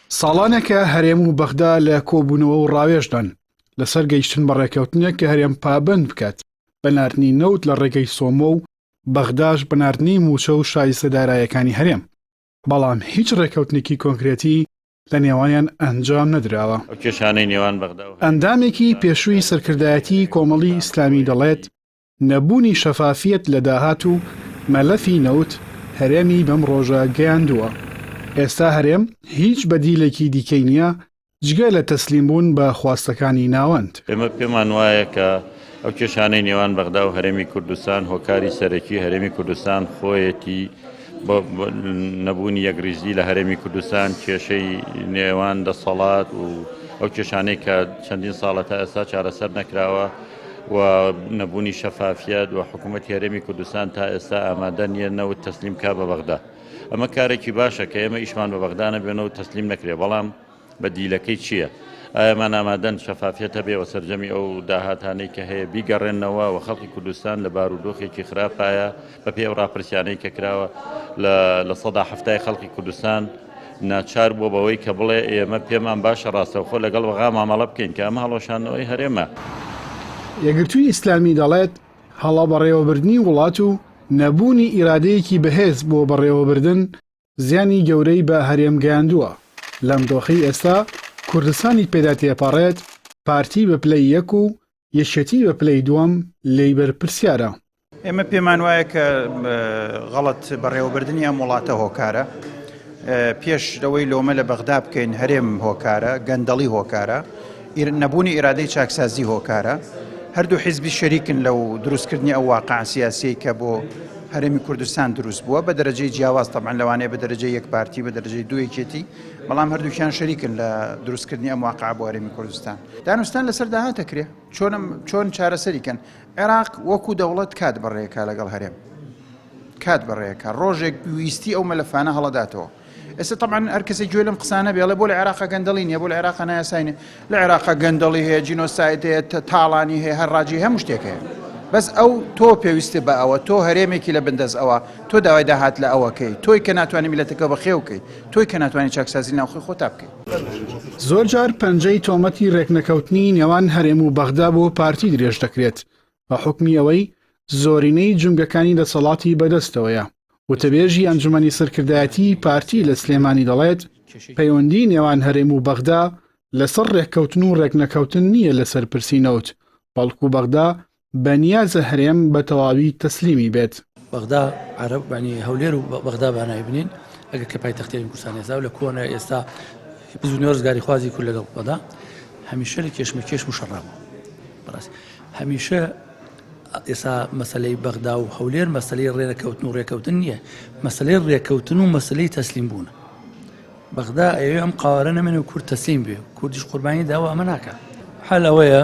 ساڵانێکە هەرێم و بەغدا لە کۆبوونەوە و ڕاوێژدان لەسەر گەیشتن بە ڕێککەوتنێک کە هەرێم پابەند بکات بە ناردنی نەوت لە ڕێگەی سۆمۆ و بەغداش بە ناردنی مووچە و شایستە دارایەکانی هەرێم، بەڵام هیچ ڕێککەوتنێکی کۆنکرێتی لە نێوانیان ئەنجام نەدراوە. ئەو کێشانەی نێوان بەغدا و هەرێمی ئەندامێکی کوردستان پێشووی هۆکاری سەرکردایەتیی سەرەکی کۆمەڵی ئیسلامی دەڵێت، نەبوونی شەفافیەت لە داهات و مەلەفی نەوت هەرێمی بەم ڕۆژە گەیاندووە. ئێستا هەرێم هیچ بەدیلێکی دیکەی نییە جگە لە تەسلیمبوون بە خواستەکانی ناوەند. ئێمە پێمان وایە کە ئەو کێشانەی نێوان بەغدا و هەرێمی کوردستان هۆکاری سەرەکی هەرێمی کوردستان خۆیەتی بۆ نەبوونی یەکڕیزی لە هەرێمی کوردستان، کێشەی نێوان دەسەڵات و ئەو کێشانەی کە چەندین ساڵە تا ئێستا چارەسەر نەکراوە و نەبوونی شەفافیەت و حکوومەتی هەرێمی کوردستان تا ئێستا ئامادە نییە نەوت تەسلیم کا بە بەغدا. ئەمە کارێکی باشە کە ئێمە ئیشمان بە بەغدا نەبێ نەوت تەسلیم نەکرێ، بەڵام بەدیلەکەی چییە؟ ئایا ئەمان ئامادەن شەفافیەت هەبێ و سەرجەمی ئەو داهاتانەی کە هەیە بیگەڕێننەوە و خەڵکی کوردستان لە بارودۆخێکی خراپایە بەپێی ئەو ڕاپرسیانەی کە کراوە لە 70% خەڵکی کوردستان ناچار بووە بەوەی کە بڵێ ئێمە پێمان باشە ڕاستەوخۆ لەگەڵ بەغا مامەڵە بکەین کە ئەمە هەڵوەشاندنەوەی هەرێمە. یەکگرتووی ئیسلامی دەڵێت، هەڵە بەڕێوەبردنی وڵات و نەبوونی ئیرادەیەکی بەهێز بۆ بەڕێوەبردن زیانی گەورەی بە هەرێم گەیاندووە، لەم دۆخەی ئێستا کوردستانی پێدا تێپەڕێت، پارتی بە پلەی یەک و یەکێتی بە پلەی دووەم لێی بەرپرسیارە. ئێمە پێمان وایە کە غەڵەت بەڕێوەبردنی ئەم وڵاتە هۆکارە. پێش لەوەی لۆمە لە بەغدا بکەین هەرێم هۆکارە، گەندەڵی هۆکارە، نەبوونی ئیرادەی چاکسازی هۆکارە. هەردوو حیزبی شەریکن لەو دروستکردنی ئەو واقع سیاسیەی کە بۆ هەرێمی کوردستان دروست بووە بە دەرەجەی جیاواز تەبعەن لەوانەیە بە دەرەجەی یەک پارتی بە دەرەجەی دوو یەکێتی بەڵام هەردووکیان شەریکن لە دروستکردنی ئەم واقع بۆ هەرێمی کوردستان. دانوستان لەسەر داهات دەکرێ چۆنم چۆن چارەسەری کەن عێراق وەکو دەوڵەت کات بەڕێکا لەگەڵ هەرێم کات بەڕێکا ڕۆژێک ویستی ئەو مەلەفانە هەڵەداتەوە ئێستا طبعا هەر کەسێک گوێ لەم قسانە بێڵێ بۆ لە عێراق گەندەڵی نییە بۆ لە عێراق نایاسای نیە لە عێراق گەندەڵی هەیە جینۆساید هەیە تاڵانی هەیە هەر ڕاجی هەموو شتێک هەیە بەس ئەو تۆ پێویستە بە ئەوە تۆ هەرێمێکی لە بندەست ئەوە تۆ داوای داهات لە ئەوەکەی تۆی کە ناتوانانی میلەتەکە بەخێوکەی تۆی کە ناتوانانی چاکسازی ناوخۆی خۆتا بکەیت. زۆرجار پەنجەی تۆمەتی رێکنەکەوتنی نێوان هەرێم و بەغدا بۆ پارتی درێژ دەکرێت، بە حوکمی ئەوەی زۆرینەی جومگەکانی دەسەڵاتی بەدەستەوەیە. وتەبێژی ئەنجومەنی سەرکردایەتیی پارتی لە سلێمانی دەڵێت، پەیوەندیی نێوان هەرێم و بەغدا لەسەر رێککەوتن و رێکنەکەوتن نییە لەسەر پرسی نەوت، بەڵکو بەغدا بەنیازە هەرێم بە تەواوی تەسلیمی بێت. بەغدا عەرەب یانی هەولێر و بەغدا بانای بنین ئەگەر کە پایتەختی هەرێمی کوردستان ئێستا و لە کۆنە ئێستا بزوتنەوە ڕزگاریخوازی کورد لەگەڵ بەغدا هەمیشە لە کێشمەکێشم و شەڕا بوو بەڕاستی هەمیشە ئێستا مەسلەی بەغدا و هەولێر مەسلەی ڕێنەکەوتن و ڕێکەوتن نییە مەسلەی ڕێکەوتن و مەسلەی تەسلیم بوون بەغدا ئەیەوێ ئەم قەوارە نەمێنێ و کورد تەسلیم بێ، کوردیش قوربانی داوە ئەمە ناکا. حەل ئەوەیە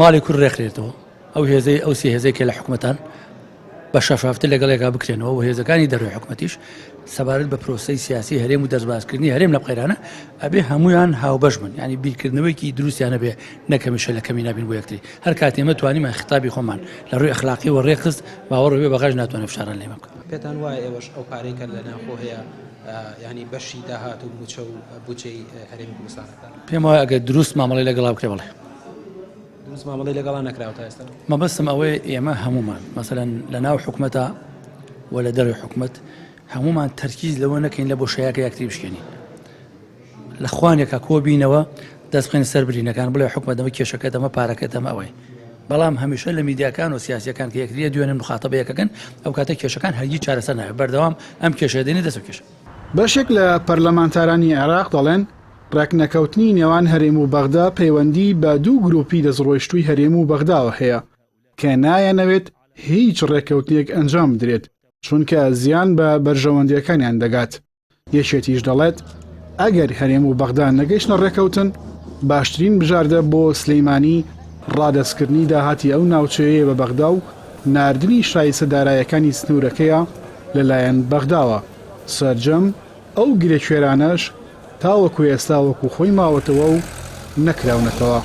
ماڵی کورد ڕێکخرێتەوە، ئەو هێزەی ئەو سێ هێزەی کە لە حکومەتان بە شەفافتر لەگەڵ یەکا بکرێنەوە و هێزەکانی دەرەوەی حکومەتیش سەبارەت بە پرۆسەی سیاسی هەرێم و دەستبازکردنی هەرێم لەم قەیرانە ئەبێ هەمویان هاوبەش بن یعنی بیرکردنەوەیەکی دروستیان هەبێ نەک هەمیشە لە کەمی نابین بۆ یەکتری هەر کاتێ ئێمە توانیمان خیتابی خۆمان لە ڕووی ئەخلاقی و ڕێکخست باوەڕ بێ بەغاش ناتوانێت فشاران لێمە بکات. پێتان وایە ئێوەش ئەو پارەی کە لە ناوخۆ هەیە یانی بەشی داهات و مووچە و بودجەی هەرێمی کوردستانەکە؟ پێم وایە ئەگەر دروست مامەڵەی لەگەڵا بکرێ بەڵێ. دروست مامەڵەی لەگەڵا نەکراوە تا ئێستا؟ مەبەستم ئەوەیە ئێمە هەموومان مەسەلەن لە ناو حکومەتە و لە دەرەوەی حکومەت هەموومان تەرکیز لەوە نەکەین لە بۆشایەکە یەکتری بشکێنین لە خوانێکا کۆبینەوە دەست بخەینە سەر برینەکان بڵێ حکومەت ئەمە کێشەکەت ئەمە پارەکەت ئەمە ئەوەی بەڵام هەمیشە لە میدیاکان و سیاسیەکان کە یەکتریە دوێنن مخاتەبە یەکەکەن ئەو کاتە کێشەکان هەرگیز چارەسەر نابێت بەردەوام ئەم کێشەیە دێنێ دەست کێشە. بەشێک لە پەرلەمانتارانی عێراق دەڵێن، ڕێکنەکەوتنی نێوان هەرێم و بەغدا پەیوەندی بە دوو گروپی دەستڕۆیشتووی هەرێم و بەغداوە هەیە کە نایانەوێت هیچ ڕێککەوتنێک ئەنجام بدرێت، چونکە زیان بە بەرژەوەندییەکانیان دەگات. یەکێتیش دەڵێت، ئەگەر هەرێم و بەغدا نەگەیشتنە ڕێککەوتن، باشترین بژاردە بۆ سلیمانی ڕادەستکردنی داهاتی ئەو ناوچەیەیە بە بەغدا و ناردنی شایستە دارایەکانی سنوورەکەیە لەلایەن بەغداوە، سەرجەم ئەو گرێکوێرانەش تاوەکو ئێستا وەکو خۆی ماوەتەوە و نەکراونەتەوە.